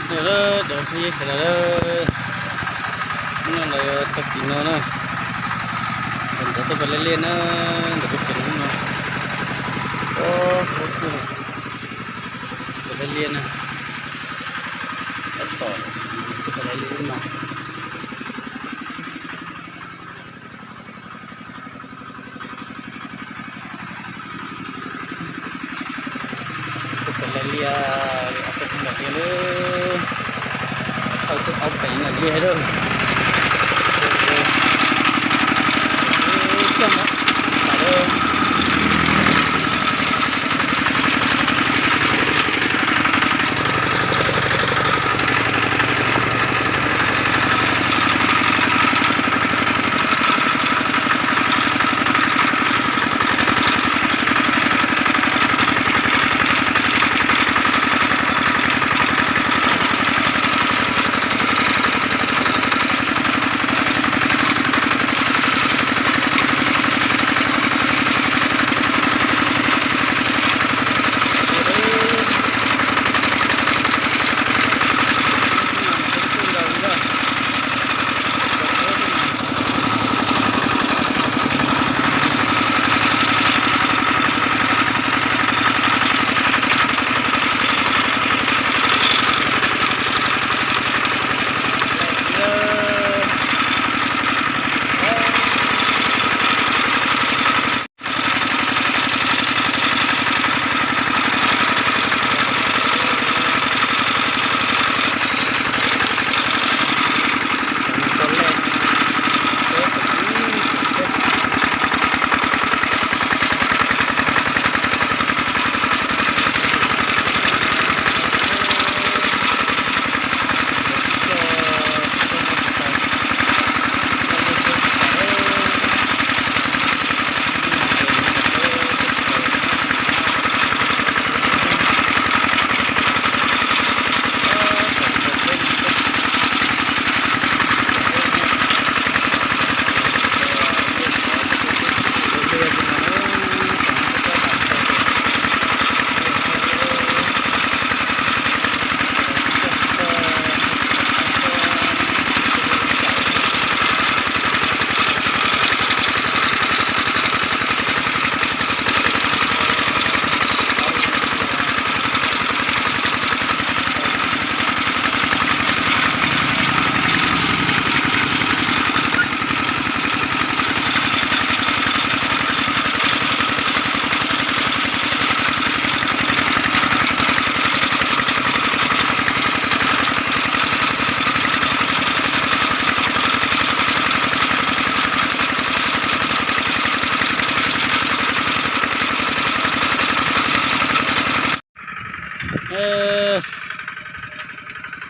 Ntawd phooj ywg sawv daws, hnub no lawv tag kis no na, ntawm ntawd tuaj pem Laij Liaj na, ntawm pem no, pem Laij Liaj na, tab tom tuaj pem Laij Liaj no. Tuaj pem Laij Liaj, ob peb hnub ntawm no lawm, thauj tuaj ob peb ntawm Liaj lawm. Coj ntawd, tas lawm.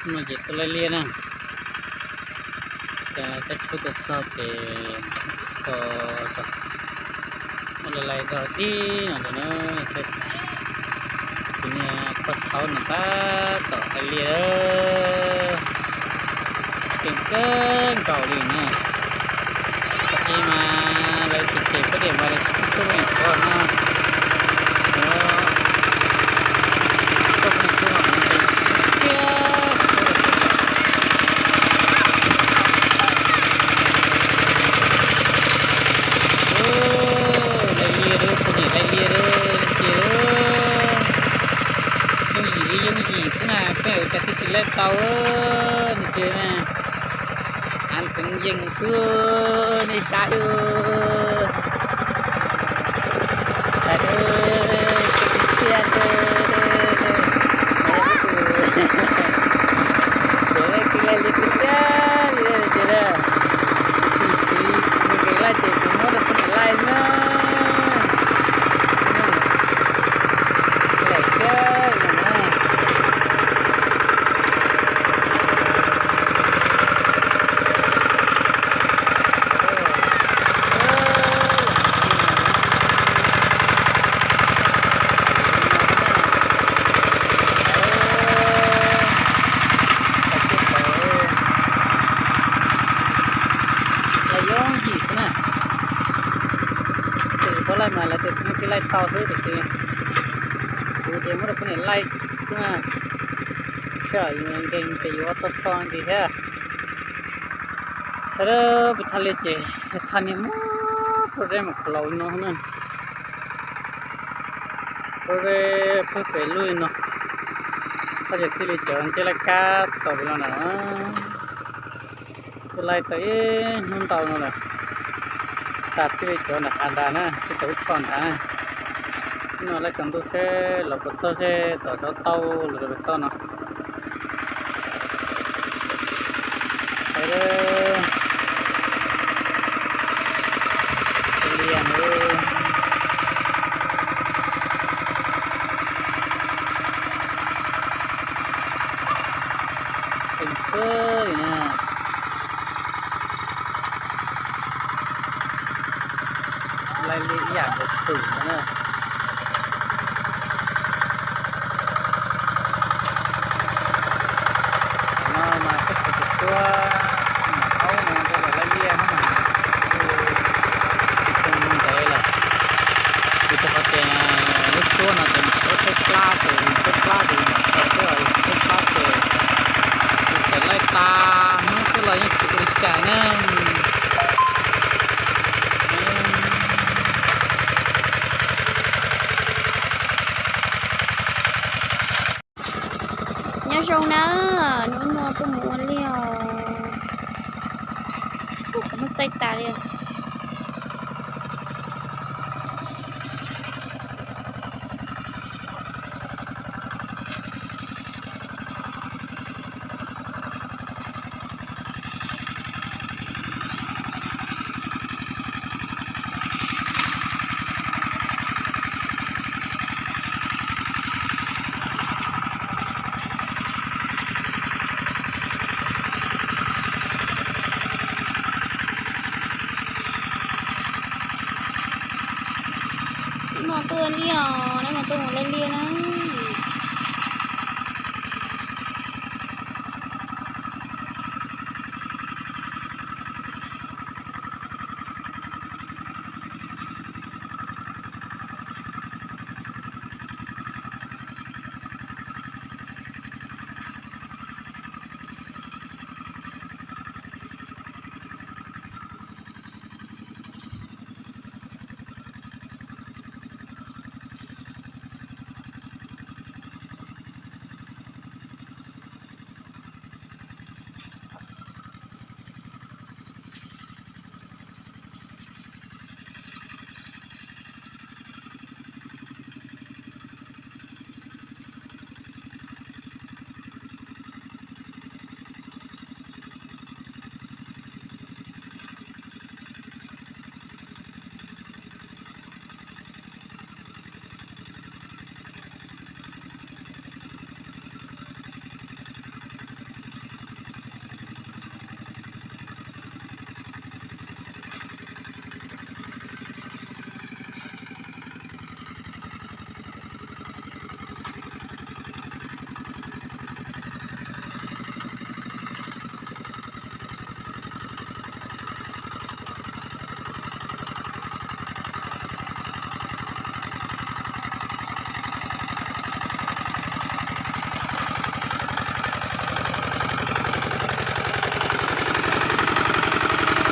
No ces tuaj Laij Liaj na, kab tshub tuaj txog ces muab laij laij dog tib no ntawd na, saib tus niag poj thaub no tab tom Laij Liaj lawm, keej kawg nkaus li na. Qhov ib mas lawv tus ces pab diam mas lawv tsis tuaj poj niam tshuav no, tuaj poj niam tshuav mas kuv ntes tiag. Laij Liaj lawm, poj niam Laij Liaj lawm, ces yooj yim li yooj yim xwb na, peb ua cas thiaj tsis laij tau ne ces na. Av ntxeev yees xwb nej saib, tiag tiag, ces laij li tiag tiag li ces na, nkees laij ces kuv muab rau poj niam laij na, laij tiag na. Laij yooj yim xwb na, tus pab laij mas lawv tias tsis laij tau xwb tiam sis kuv ces muab rau poj niam laij xwb na. Thiab nkees ces yuav tau txog nti thiab. Thaum peb thaj liaj ces thaj niag muab rau deb mus khaus laus no na. Rau deb pawg pem lub li no, thaj ces thiaj li cov ncej laij kab tau li no na. Twb laij tau ib hnub ntau no lawm, tas thiaj li cov nram hav nrad na, thiaj tau ib tsho nrad na. Hnub no laij tsaus ntuj seb los puas txog seb tom tsob taub los rau pem toj no. Hais lawm, liaj na. Tseem txawj li na. Laij liaj ib yam nkaus xwb no na. Tam no mas txoj kev tuaj tuaj, aub no rau laij liaj no mas tsis tshua ntev lawm. Vim rau qhov tias lub suab no ces nws tsheb plab ces, tsheb plab ces nws tsheb plab ces, txawm laij tas hnub xwb los yeej tsis ua li cas na. Nyob zoo na, hnub no tuaj mus ua liaj os. Kuv qhov muag txaij tas li. Hnub no tuaj ua liaj os, hnub no tuaj mus laij liaj na.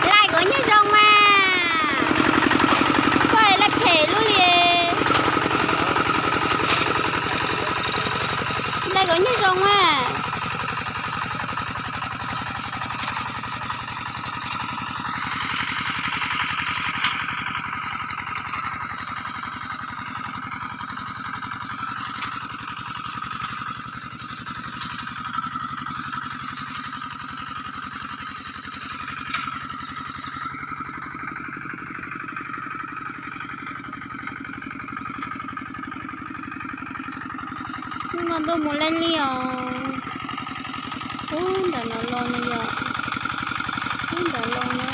Laij kuv nyob zoo mas. Koj laij phem lub li. Laij kuv nyob zoo mas. Hnub no tuaj mus laij liaj os. Ub, nram no los no yom. Ub, nram los na.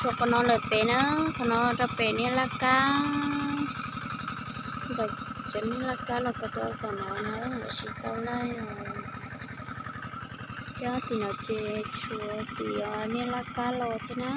Tshuav qhov no lawm pem na, qhov no rau pem niag laj kab. Cov niag laj kab los rau tom no na, tab sis tau laij os. Thiab tim no ces tshuav tim niag laj kab los thiab na.